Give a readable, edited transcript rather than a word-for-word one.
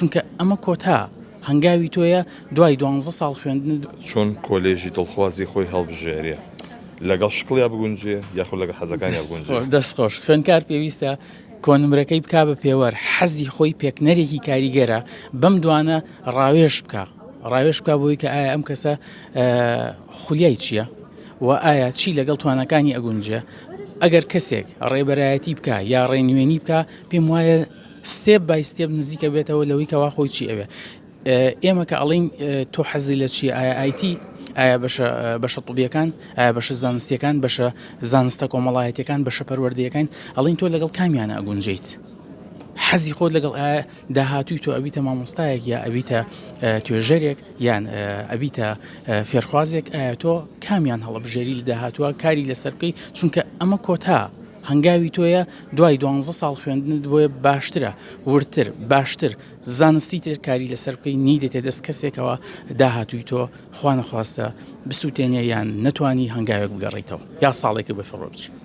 چونکە ئەمە کۆتا هەنگاوی تۆیە دوای دوانزە ساڵ خوێندنت. چۆن کۆلێژی دڵخوازی خۆی هەڵبژێرێ؟ لەگەڵ شکڵیا بگونجێ یاخود لەگەڵ حەزەکانیا بگونجێ؟ دەست خۆش خوێندکار پێویستە کۆنمرەکەی بکا بە پێوەر حەزی خۆی پێکنەرێکی کاریگەرە بەم دوانە ڕاوێژ بکا ڕاوێژ بکا بۆی کە ئایا ئەم کەسە خولیای چییە و ئایا چی لەگەڵ توانەکانی ئەگونجێ ئەگەر کەسێک ڕێبەرایەتی بکە یا ڕێنوێنی بکە پێم وایە step by step نزیکە بێتەوە لەوەی کەوا خۆی چی ئەوێ ئێمە کە ئەڵین تۆ حەزی لە چیە ئایا IT ئایا بەشە بەشە طبیەکان ئایا بەشە زانستیەکان بەشە زانستە کۆمەڵایەتەکان بەشە پەروەردەیەکان ئەڵین تۆ لەگەڵ کامیانە ئەگونجیت حەزی خۆت لەگەڵ ئایا داهاتووی تۆ ئەبیتە مامۆستایەک یا ئەبیتە توێژەرێک یان ئەبیتە فێرخوازێک ئایا تۆ کامیان هەڵبژێری لە داهاتووە کاری لەسەر بکەی چونکە ئەمە کۆتا هەنگاوی تۆیە دوای دوانزە ساڵ خوێندنت بۆیە باشترە وردتر باشتر زانستی تر کاری لەسەر بکەی نیدێتە دەست کەسێکەوە داهاتووی تۆ خوانەخواستە بسووتێنێ یان نەتوانی هەنگاوێک بگەڕیتەوە یا ساڵێکی بەفڕۆ بچی.